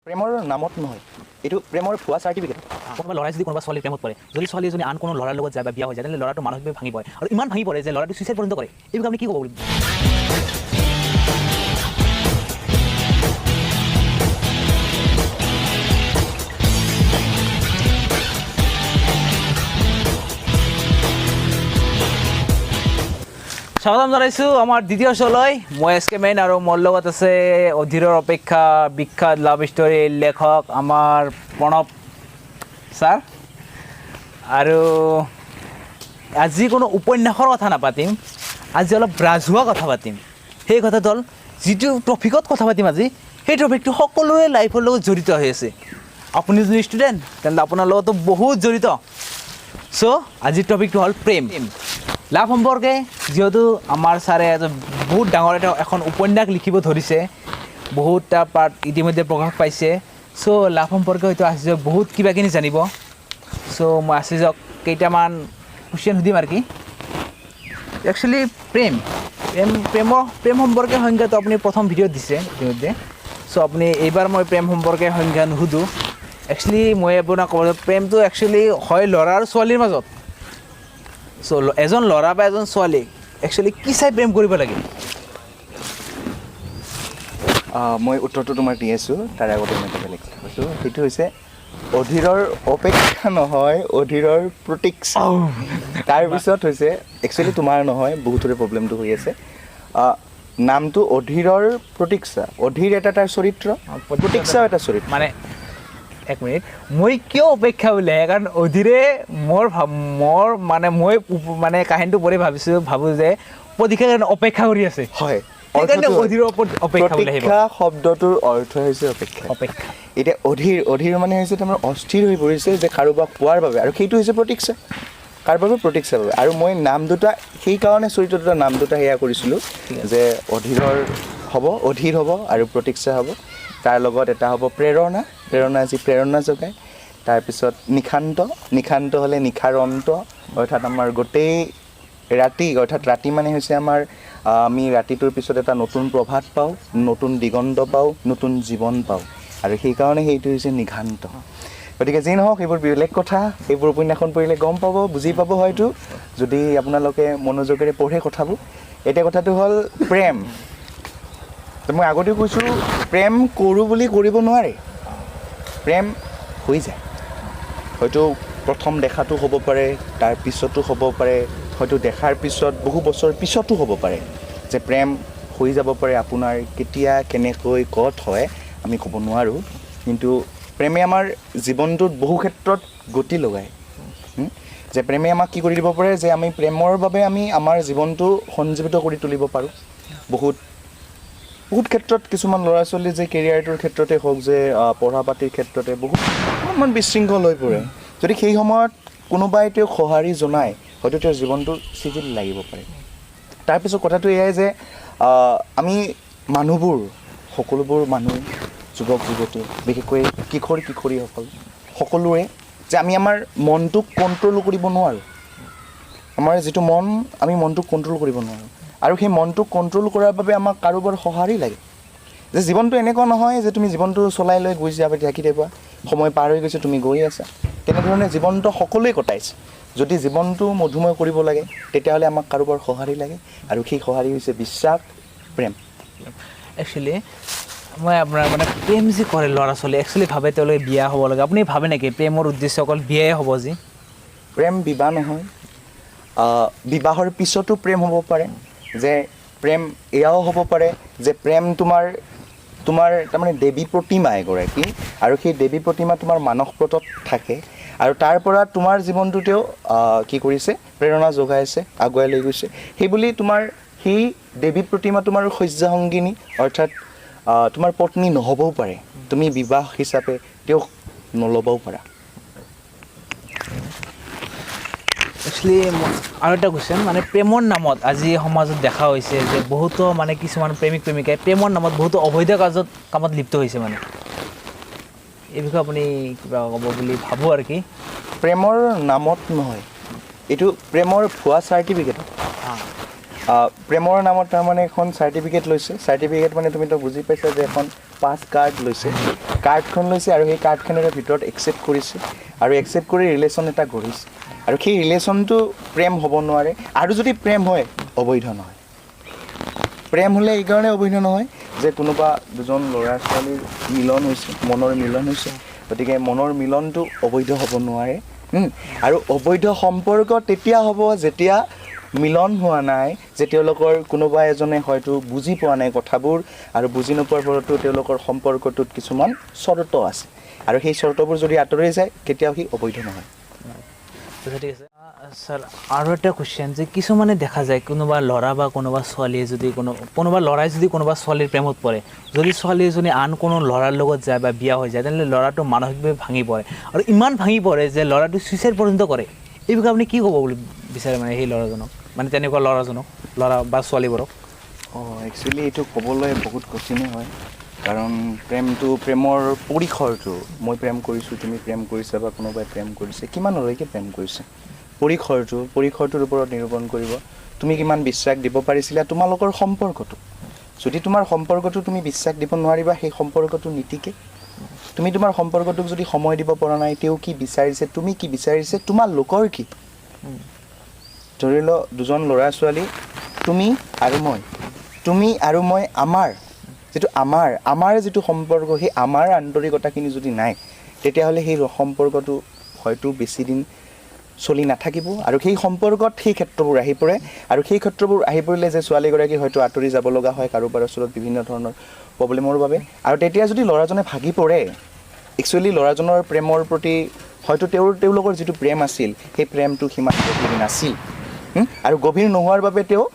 প্ৰেমৰ নামত নহয়, এইটো প্ৰেমৰ ভুৱা চাৰ্টিফিকেট। কোনোবা ল'ৰাই যদি কোনোবা ছোৱালীৰ প্ৰেমত পৰে, যদি ছোৱালী এজনী আন কোনো ল'ৰাৰ লগত যায় বা বিয়া হৈ যায়, তেনেহ'লে ল'ৰাটো মানসিকভাৱে ভাঙি পৰে আৰু ইমান ভাঙি পৰে যে ল'ৰাটো ছুইচাইড পৰ্যন্ত কৰে। এই বিষয়ে আপুনি কি ক'ব বুলি? স্বাগতম জনাইছোঁ আমাৰ দ্বিতীয় শ্ব'লৈ। মই এছ কে মেন আৰু মোৰ লগত আছে অধীৰৰ অপেক্ষা বিখ্যাত লাভ ষ্টৰীৰ লেখক আমাৰ প্ৰণৱ ছাৰ। আৰু আজি কোনো উপন্যাসৰ কথা নাপাতিম, আজি অলপ ৰাজহুৱা কথা পাতিম। সেই কথাটো হ'ল, যিটো টপিকত কথা পাতিম আজি, সেই টপিকটো সকলোৰে লাইফৰ লগত জড়িত হৈ আছে। আপুনি যদি ষ্টুডেণ্ট, তেন্তে আপোনাৰ লগতো বহুত জড়িত। চ' আজিৰ টপিকটো হ'ল প্ৰেম, লাভ সম্পৰ্কে। যিহেতু আমাৰ ছাৰে এটা বহুত ডাঙৰ এটা এখন উপন্যাস লিখিব ধৰিছে, বহুতটা পাৰ্ট ইতিমধ্যে প্ৰকাশ পাইছে। চ' লাভ সম্পৰ্কে হয়তো আশিসক বহুত কিবা কিনি জানিব। চ' মই আশিসক কেইটামান কুৱেশ্যন সুধিম আৰু কি একচুৱেলি প্ৰেম প্ৰেম প্ৰেমৰ প্ৰেম সম্পৰ্কে সংজ্ঞাটো আপুনি প্ৰথম ভিডিঅ'ত দিছে ইতিমধ্যে। চ' আপুনি এইবাৰ মই প্ৰেম সম্পৰ্কে সংজ্ঞা নুসুধোঁ। একচুৱেলি মই আপোনাক ক'ব, প্ৰেমটো একচুৱেলি হয় ল'ৰা আৰু ছোৱালীৰ মাজত। চ' এজন ল'ৰা বা এজন ছোৱালী একচুৱেলি কি চাই প্ৰেম কৰিব লাগে? মই উত্তৰটো তোমাক দি আছোঁ, তাৰ আগতে মই এটা বেলেগ কথা কৈছোঁ। সেইটো হৈছে অধীৰৰ অপেক্ষা নহয়, অধীৰৰ প্ৰতীক্ষা। তাৰপিছত হৈছে একচুৱেলি তোমাৰ নহয়, বহুতৰে প্ৰব্লেমটো হৈ আছে। নামটো অধীৰৰ প্ৰতীক্ষা। অধীৰ এটা তাৰ চৰিত্ৰ, প্ৰতীক্ষাও এটা চৰিত্ৰ। মানে এক মিনিট, মই কিয় অপেক্ষা বোলে? কাৰণ অধীৰে মোৰ মানে মই মানে কাহিনীটো পঢ়ি ভাবোঁ যে প্ৰতীক্ষাৰ কাৰণে অপেক্ষা কৰি আছে। হয়। সেইকাৰণে অৰ্থটো- অধীৰৰ ওপৰত অপেক্ষা বুলি আহিব। প্ৰতীক্ষা শব্দটোৰ অৰ্থ হৈছে অপেক্ষা। অপেক্ষা। এতিয়া অধীৰ, অধীৰ মানে হৈছে তোমাৰ অস্থিৰ হৈ পৰিছে যে কাৰোবাক পোৱাৰ বাবে, আৰু সেইটো হৈছে প্ৰতীক্ষা। কাৰ বাবে? প্ৰতীক্ষাৰ বাবে। আৰু মই নাম দুটা সেইকাৰণে চৰিত্ৰ দুটা নাম দুটা সেয়া কৰিছিলোঁ যে অধীৰৰ হ'ব, অধীৰ হ'ব আৰু প্ৰতীক্ষা হ'ব। তাৰ লগত এটা হ'ব প্ৰেৰণা, প্ৰেৰণা যি প্ৰেৰণা যোগায়। তাৰপিছত নিশান্ত, নিশান্ত হ'লে নিশাৰ অন্ত, অৰ্থাৎ আমাৰ গোটেই ৰাতি, অৰ্থাৎ ৰাতি মানে হৈছে আমাৰ আমি ৰাতিটোৰ পিছত এটা নতুন প্ৰভাত পাওঁ, নতুন দিগন্ত পাওঁ, নতুন জীৱন পাওঁ, আৰু সেইকাৰণে সেইটো হৈছে নিশান্ত। গতিকে যি নহওক, সেইবোৰ বেলেগ কথা। সেইবোৰ উপন্যাসখন পঢ়িলে গম পাব, বুজি পাব হয়তো, যদি আপোনালোকে মনোযোগেৰে পঢ়ে কথাবোৰ। এতিয়া কথাটো হ'ল প্ৰেম। তো মই আগতেও কৈছোঁ, প্ৰেম কৰোঁ বুলি কৰিব নোৱাৰে, প্ৰেম হৈ যায়। হয়তো প্ৰথম দেখাটো হ'ব পাৰে, তাৰ পিছতো হ'ব পাৰে, হয়তো দেখাৰ পিছত বহু বছৰ পিছতো হ'ব পাৰে যে প্ৰেম হৈ যাব পাৰে। আপোনাৰ কেতিয়া কেনেকৈ ক'ত হয় আমি ক'ব নোৱাৰোঁ, কিন্তু প্ৰেমে আমাৰ জীৱনটোত বহু ক্ষেত্ৰত গতি লগায়। যে প্ৰেমে আমাক কি কৰি দিব পাৰে, যে আমি প্ৰেমৰ বাবে আমি আমাৰ জীৱনটো সঞ্জীৱিত কৰি তুলিব পাৰোঁ। বহুত বহুত ক্ষেত্ৰত কিছুমান ল'ৰা ছোৱালী যে কেৰিয়াৰটোৰ ক্ষেত্ৰতে হওক, যে পঢ়া পাতিৰ ক্ষেত্ৰতে বহুত অকণমান বিশৃংখল হৈ পৰে। যদি সেই সময়ত কোনোবাই তেওঁক সঁহাৰি জনায়, হয়তো তেওঁৰ জীৱনটো চিজিল লাগিব পাৰে। তাৰপিছত কথাটো এয়াই যে আমি মানুহবোৰ, সকলোবোৰ মানুহ, যুৱক যুৱতী, বিশেষকৈ কিশোৰ কিশোৰীসকল, সকলোৰে যে আমি আমাৰ মনটোক কণ্ট্ৰল কৰিব নোৱাৰোঁ। আমাৰ যিটো মন, আমি মনটোক কণ্ট্ৰল কৰিব নোৱাৰোঁ, আৰু সেই মনটোক কণ্ট্ৰল কৰাৰ বাবে আমাক কাৰোবাৰ সঁহাৰি লাগে। যে জীৱনটো এনেকুৱা নহয় যে তুমি জীৱনটো চলাই লৈ গৈ যাবা, থাকি থাকিবা, সময় পাৰ হৈ গৈছে, তুমি গৈ আছা। তেনেধৰণে জীৱনটো সকলোৱে কটাইছে। যদি জীৱনটো মধুময় কৰিব লাগে, তেতিয়াহ'লে আমাক কাৰোবাৰ সঁহাৰি লাগে, আৰু সেই সঁহাৰি হৈছে বিশ্বাস, প্ৰেম। একচুৱেলি মই আপোনাৰ মানে প্ৰেম যি কৰে ল'ৰা ছোৱালী, একচুৱেলি ভাবে তেওঁলোকে বিয়া হ'ব লাগে। আপুনি ভাবে নেকি প্ৰেমৰ উদ্দেশ্য অকল বিয়াই হ'ব যি? প্ৰেম বিবাহ নহয়, বিবাহৰ পিছতো প্ৰেম হ'ব পাৰে। যে প্ৰেম এয়াও হ'ব পাৰে যে প্ৰেম তোমাৰ তোমাৰ তাৰমানে দেৱী প্ৰতিমা এগৰাকী, আৰু সেই দেৱী প্ৰতিমা তোমাৰ মানসপটত থাকে, আৰু তাৰ পৰা তোমাৰ জীৱনটোতেও কি কৰিছে, প্ৰেৰণা যোগাইছে, আগুৱাই লৈ গৈছে। সেইবুলি তোমাৰ সেই দেৱী প্ৰতিমা তোমাৰ শয্যা সংগিনী, অৰ্থাৎ তোমাৰ পত্নী নহ'বও পাৰে। তুমি বিবাহ হিচাপে তেওঁক নল'বও পাৰা। একচুৱেলি আৰু এটা কুৱেশ্যন, মানে প্ৰেমৰ নামত আজি সমাজত দেখা হৈছে যে বহুতো মানে কিছুমান প্ৰেমিক প্ৰেমিকাই প্ৰেমৰ নামত বহুতো অবৈধ কামত লিপ্ত হৈছে। মানে এই বিষয়ে আপুনি কিবা ক'ব বুলি ভাবোঁ আৰু কি? প্ৰেমৰ নামত নহয়, এইটো প্ৰেমৰ ভুৱা চাৰ্টিফিকেট। প্ৰেমৰ নামত তাৰমানে এখন চাৰ্টিফিকেট লৈছে। চাৰ্টিফিকেট মানে তুমিতো বুজি পাইছা যে এখন পাছ কাৰ্ড লৈছে। কাৰ্ডখন লৈছে আৰু সেই কাৰ্ডখনেৰে ভিতৰত একচেপ্ট কৰিছে আৰু একচেপ্ট কৰি ৰিলেশ্যন এটা গঢ়িছে আৰু সেই ৰিলেশ্যনটো প্ৰেম হ'ব নোৱাৰে। আৰু যদি প্ৰেম হয়, অবৈধ নহয়। প্ৰেম হ'লে এইকাৰণে অবৈধ নহয় যে কোনোবা দুজন ল'ৰা ছোৱালীৰ মিলন হৈছে, মনৰ মিলন হৈছে, গতিকে মনৰ মিলনটো অবৈধ হ'ব নোৱাৰে। আৰু অবৈধ সম্পৰ্ক তেতিয়া হ'ব যেতিয়া মিলন হোৱা নাই, যে তেওঁলোকৰ কোনোবা এজনে হয়তো বুজি পোৱা নাই কথাবোৰ, আৰু বুজি নোপোৱাৰ ফলতো তেওঁলোকৰ সম্পৰ্কটোত কিছুমান চৰ্ত আছে আৰু সেই চৰ্তবোৰ যদি আঁতৰি যায়, কেতিয়াও সি অবৈধ নহয়। আচ্ছা, ঠিক আছে ছাৰ। আৰু এটা কুৱেশ্যন যে কিছুমানে দেখা যায় কোনোবা ল'ৰা বা কোনোবা ছোৱালীয়ে যদি কোনোবা ল'ৰাই যদি কোনোবা ছোৱালীৰ প্ৰেমত পৰে, যদি ছোৱালী এজনী আন কোনো ল'ৰাৰ লগত যায় বা বিয়া হৈ যায়, তেনেহ'লে ল'ৰাটো মানসিকভাৱে ভাঙি পৰে আৰু ইমান ভাঙি পৰে যে ল'ৰাটো ছুইচাইড পৰ্যন্ত কৰে। এই বিষয়ে আপুনি কি ক'ব বুলি বিচাৰে, মানে সেই ল'ৰাজনক, মানে তেনেকুৱা ল'ৰাজনক, ল'ৰা বা ছোৱালীবোৰক? অঁ, একচুৱেলি এইটো ক'বলৈ বহুত কঠিনেই হয়, কাৰণ প্ৰেমটো, প্ৰেমৰ পৰিসৰটো, মই প্ৰেম কৰিছোঁ, তুমি প্ৰেম কৰিছা বা কোনোবাই প্ৰেম কৰিছে, কিমানলৈকে প্ৰেম কৰিছে, পৰিসৰটোৰ ওপৰত নিৰূপণ কৰিব। তুমি কিমান বিশ্বাস দিব পাৰিছিলা তোমালোকৰ সম্পৰ্কটো। যদি তোমাৰ সম্পৰ্কটো তুমি বিশ্বাস দিব নোৱাৰিবা, সেই সম্পৰ্কটো নীতিকে। তুমি তোমাৰ সম্পৰ্কটোক যদি সময় দিব পৰা নাই, তেওঁ কি বিচাৰিছে, তুমি কি বিচাৰিছে, তোমালোকৰ কি, ধৰি লওঁ দুজন ল'ৰা ছোৱালী, তুমি আৰু মই, তুমি আৰু মই, আমাৰ যিটো আমাৰ আমাৰ যিটো সম্পৰ্ক, সেই আমাৰ আন্তৰিকতাখিনি যদি নাই, তেতিয়াহ'লে সেই সম্পৰ্কটো হয়তো বেছিদিন চলি নাথাকিব। আৰু সেই সম্পৰ্কত সেই ক্ষেত্ৰবোৰ আহি পৰে, আৰু সেই ক্ষেত্ৰবোৰ আহি পৰিলে যে ছোৱালীগৰাকী হয়তো আঁতৰি যাব লগা হয় কাৰোবাৰ ওচৰত বিভিন্ন ধৰণৰ প্ৰব্লেমৰ বাবে। আৰু তেতিয়া যদি ল'ৰাজনে ভাগি পৰে, একচুৱেলি ল'ৰাজনৰ প্ৰেমৰ প্ৰতি হয়তো তেওঁলোকৰ যিটো প্ৰেম আছিল, সেই প্ৰেমটো সিমান গভীৰ নাছিল। আৰু গভীৰ নোহোৱাৰ বাবে তেওঁ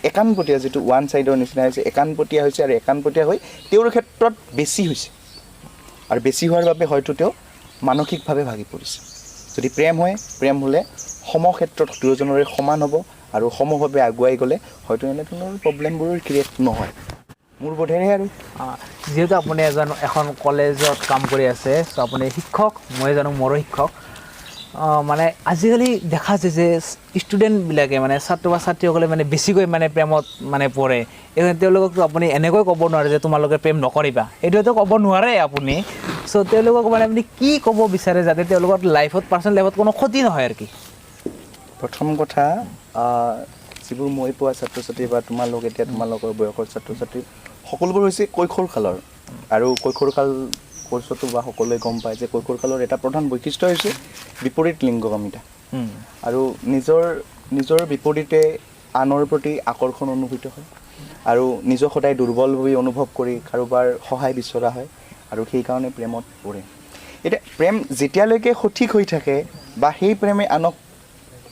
একাণপতীয়া, যিটো ওৱান ছাইডৰ নিচিনা হৈছে, একাণপতীয়া হৈছে, আৰু একাণপতীয়া হৈ তেওঁৰ ক্ষেত্ৰত বেছি হৈছে, আৰু বেছি হোৱাৰ বাবে হয়তো তেওঁ মানসিকভাৱে ভাগি পৰিছে। যদি প্ৰেম হয়, প্ৰেম হ'লে সমক্ষেত্ৰত দুয়োজনৰে সমান হ'ব আৰু সমভাৱে আগুৱাই গ'লে হয়তো এনেধৰণৰ প্ৰব্লেমবোৰ ক্ৰিয়েট নহয়, মোৰ বোধেৰে। আৰু যিহেতু আপুনি এখন কলেজত কাম কৰি আছে, চ' আপুনি শিক্ষক, মই জানো মোৰো শিক্ষক। মানে আজিকালি দেখা যায় যে ষ্টুডেণ্টবিলাকে, মানে ছাত্ৰ বা ছাত্ৰীসকলে মানে বেছিকৈ মানে প্ৰেমত মানে পৰে। এই তেওঁলোককতো আপুনি এনেকৈ ক'ব নোৱাৰে যে তোমালোকে প্ৰেম নকৰিবা, এইটোতো ক'ব নোৱাৰে আপুনি। চ' তেওঁলোকক মানে আপুনি কি ক'ব বিচাৰে যাতে তেওঁলোকৰ লাইফত, পাৰ্চনেল লাইফত কোনো ক্ষতি নহয় আৰু কি? প্ৰথম কথা, যিবোৰ মই পোৱা ছাত্ৰ ছাত্ৰী বা তোমালোক এতিয়া তোমালোকৰ বয়সৰ ছাত্ৰ ছাত্ৰী সকলোবোৰ হৈছে কৈশোৰ কালৰ, আৰু কৈশোৰ কাল কোৰ্চতো বা সকলোৱে গম পায় যে কৈশোৰ কালৰ এটা প্ৰধান বৈশিষ্ট্য হৈছে বিপৰীত লিংগগামিতা আৰু নিজৰ নিজৰ বিপৰীতে আনৰ প্ৰতি আকৰ্ষণ অনুভূত হয়, আৰু নিজক সদায় দুৰ্বল বুলি অনুভৱ কৰি কাৰোবাৰ সহায় বিচৰা হয়, আৰু সেইকাৰণে প্ৰেমত পৰে। এতিয়া প্ৰেম যেতিয়ালৈকে সঠিক হৈ থাকে বা সেই প্ৰেমে আনক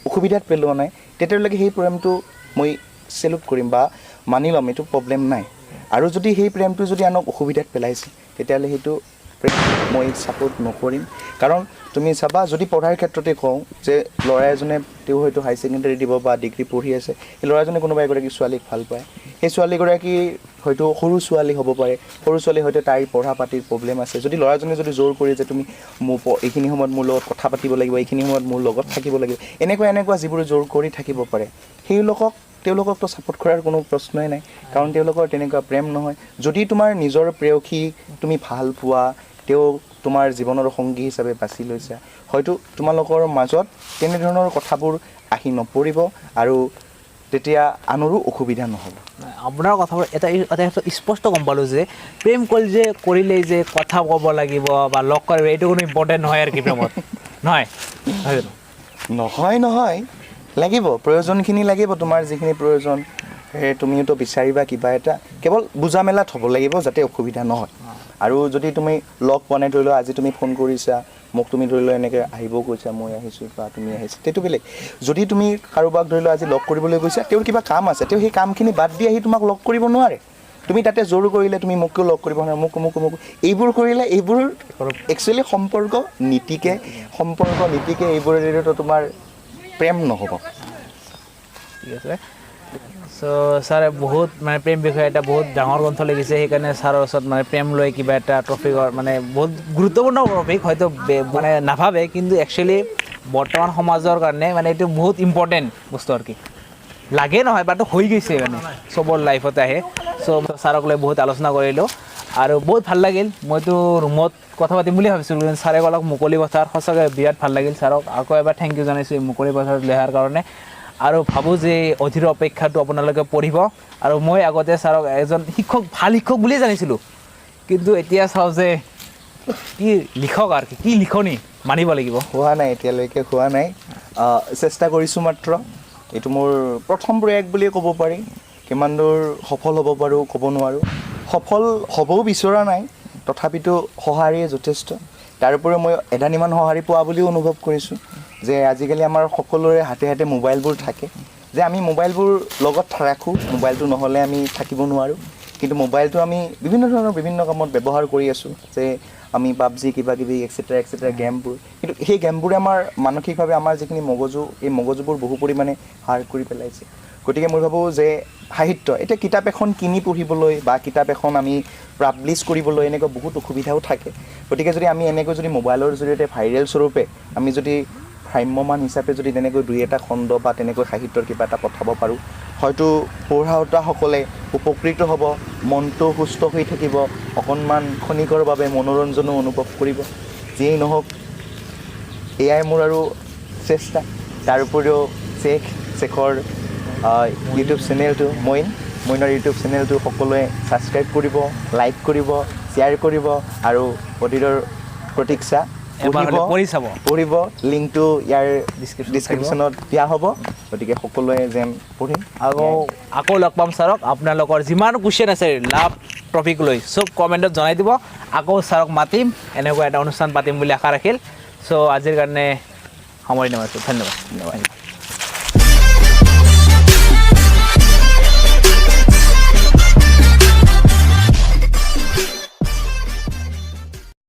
অসুবিধাত পেলোৱা নাই, তেতিয়ালৈকে সেই প্ৰেমটো মই চেলুট কৰিম বা মানি ল'ম, এইটো প্ৰব্লেম নাই। আৰু যদি সেই প্ৰেমটো যদি আনক অসুবিধাত পেলাইছে, তেতিয়াহ'লে সেইটো প্ৰেম মই ছাপোৰ্ট নকৰিম। কাৰণ তুমি চাবা, যদি পঢ়াৰ ক্ষেত্ৰতে কওঁ যে ল'ৰা এজনে, তেওঁ হয়তো হাই ছেকেণ্ডেৰী দিব বা ডিগ্ৰী পঢ়ি আছে, সেই ল'ৰাজনে কোনোবা এগৰাকী ছোৱালীক ভাল পায়, সেই ছোৱালীগৰাকী হয়তো সৰু ছোৱালী হ'ব পাৰে, সৰু ছোৱালী হয়তো তাইৰ পঢ়া পাতিৰ প্ৰব্লেম আছে। যদি ল'ৰাজনে যদি জোৰ কৰি যে তুমি মোৰ এইখিনি সময়ত মোৰ লগত কথা পাতিব লাগিব, এইখিনি সময়ত মোৰ লগত থাকিব লাগিব, এনেকুৱা এনেকুৱা যিবোৰ জোৰ কৰি থাকিব পাৰে, তেওঁলোককতো ছাপোৰ্ট কৰাৰ কোনো প্ৰশ্নই নাই, কাৰণ তেওঁলোকৰ তেনেকুৱা প্ৰেম নহয়। যদি তোমাৰ নিজৰ প্ৰেয়সী তুমি ভাল পোৱা, তেওঁ তোমাৰ জীৱনৰ সংগী হিচাপে বাছি লৈছা, হয়তো তোমালোকৰ মাজত তেনেধৰণৰ কথাবোৰ আহি নপৰিব আৰু তেতিয়া আনৰো অসুবিধা নহ'ব। আপোনাৰ কথাবোৰ এটা এটা ক্ষেত্ৰত স্পষ্ট গম পালোঁ যে প্ৰেম কৰিলেই যে কথা ক'ব লাগিব বা লগ কৰিব, এইটো কোনো ইম্পৰ্টেণ্ট নহয় আৰু কি প্ৰেমত নহয়, নহয় জানো? নহয়, নহয়, লাগিব, প্ৰয়োজনখিনি লাগিব, তোমাৰ যিখিনি প্ৰয়োজন সেই তুমিওতো বিচাৰিবা কিবা এটা, কেৱল বুজা মেলাত হ'ব লাগিব যাতে অসুবিধা নহয়। আৰু যদি তুমি লগ পোৱা নাই, ধৰি লোৱা আজি তুমি ফোন কৰিছা মোক, তুমি ধৰি লোৱা এনেকৈ আহিব কৈছা, মই আহিছোঁ বা তুমি আহিছা, সেইটো বেলেগ। যদি তুমি কাৰোবাক ধৰি লোৱা আজি লগ কৰিবলৈ গৈছা, তেওঁৰ কিবা কাম আছে, তেওঁ সেই কামখিনি বাদ দি আহি তোমাক লগ কৰিব নোৱাৰে। তুমি তাতে জোৰ কৰিলে তুমি মোকো লগ কৰিব নোৱাৰা, মোক মোক মোক এইবোৰ কৰিলে এইবোৰ একচুৱেলি সম্পৰ্ক নীতিকে, সম্পৰ্ক নীতিকে এইবোৰেতো তোমাৰ প্ৰেম নহ'ব। ঠিক আছে। চ' ছাৰে বহুত মানে প্ৰেম বিষয়ে এটা বহুত ডাঙৰ গ্ৰন্থ লিখিছে, সেইকাৰণে ছাৰৰ ওচৰত মানে প্ৰেম লৈ কিবা এটা টপিকৰ মানে বহুত গুৰুত্বপূৰ্ণ টপিক হয়তো মানে নাভাবে, কিন্তু একচুৱেলি বৰ্তমান সমাজৰ কাৰণে মানে এইটো বহুত ইম্পৰ্টেণ্ট বস্তু আৰু কি লাগে নহয় বাট হৈ গৈছে মানে চবৰ লাইফতে আহে। চ' ছাৰক লৈ বহুত আলোচনা কৰিলোঁ। আৰু বহুত ভাল লাগিল। মইতো ৰুমত কথা পাতিম বুলি ভাবিছিলোঁ, কিন্তু ছাৰে ক'লক মুকলি পথাৰ। সঁচাকৈ বিৰাট ভাল লাগিল। ছাৰক আকৌ এবাৰ thank U জনাইছোঁ এই মুকলি পথাৰত লৈ অহাৰ কাৰণে। আৰু ভাবোঁ যে অধীৰ অপেক্ষাটো আপোনালোকে পঢ়িব। আৰু মই আগতে ছাৰক এজন শিক্ষক, ভাল শিক্ষক বুলিয়ে জানিছিলোঁ, কিন্তু এতিয়া চাওঁ যে কি লিখক আৰু কি লিখনি, মানিব লাগিব। হোৱা নাই, এতিয়ালৈকে হোৱা নাই। চেষ্টা কৰিছোঁ মাত্ৰ। এইটো মোৰ প্ৰথম প্ৰয়াস বুলিয়ে ক'ব পাৰি। কিমান দূৰ সফল হ'ব পাৰোঁ ক'ব নোৱাৰোঁ, সফল হ'বও বিচৰা নাই, তথাপিতো সঁহাৰিয়ে যথেষ্ট। তাৰোপৰি মই এদানিমান সঁহাৰি পোৱা বুলিও অনুভৱ কৰিছোঁ যে আজিকালি আমাৰ সকলোৰে হাতে হাতে মোবাইলবোৰ থাকে, যে আমি মোবাইলবোৰ লগত ৰাখোঁ, মোবাইলটো নহ'লে আমি থাকিব নোৱাৰোঁ। কিন্তু মোবাইলটো আমি বিভিন্ন ধৰণৰ বিভিন্ন কামত ব্যৱহাৰ কৰি আছোঁ, যে আমি পাবজি কিবা কিবি এক্সেট্ৰা এক্সেট্ৰা গেমবোৰ। কিন্তু সেই গেমবোৰে আমাৰ মানসিকভাৱে আমাৰ যিখিনি মগজু, এই মগজুবোৰ বহু পৰিমাণে হ্ৰাস কৰি পেলাইছে। গতিকে মই ভাবোঁ যে সাহিত্য এতিয়া কিতাপ এখন কিনি পঢ়িবলৈ বা কিতাপ এখন আমি পাব্লিছ কৰিবলৈ এনেকুৱা বহুত অসুবিধাও থাকে। গতিকে যদি আমি এনেকৈ যদি মোবাইলৰ জৰিয়তে ভাইৰেল স্বৰূপে আমি যদি ভ্ৰাম্যমান হিচাপে যদি তেনেকৈ দুই এটা খণ্ড বা তেনেকৈ সাহিত্যৰ কিবা এটা পঠাব পাৰোঁ, হয়তো পঢ়াওঁতাসকলে উপকৃত হ'ব, মনটো সুস্থ হৈ থাকিব, অকণমান ক্ষণিকৰ বাবে মনোৰঞ্জনো অনুভৱ কৰিব। যিয়েই নহওক, এয়াই মোৰ আৰু চেষ্টা। তাৰ উপৰিও শ্বেখৰ ইউটিউব চেনেলটো, মইনৰ ইউটিউব চেনেলটো সকলোৱে ছাবস্ক্ৰাইব কৰিব, লাইক কৰিব, শ্বেয়াৰ কৰিব আৰু অধীৰৰ প্ৰতীক্ষা এবাৰ হ'লে পঢ়ি চাব। পঢ়িব। লিংকটো ইয়াৰ Description ডিছক্ৰিপশ্যনত দিয়া হ'ব। গতিকে সকলোৱে যেন পঢ়িম। আৰু আকৌ লগ পাম ছাৰক। আপোনালোকৰ যিমান কুৱেশ্যন আছে লাভ টপিক লৈ চব কমেণ্টত জনাই দিব। আকৌ ছাৰক মাতিম, এনেকুৱা এটা অনুষ্ঠান পাতিম বুলি আশা ৰাখিল। চ' আজিৰ কাৰণে সামৰণি মাৰিছোঁ। ধন্যবাদ। ধন্যবাদ।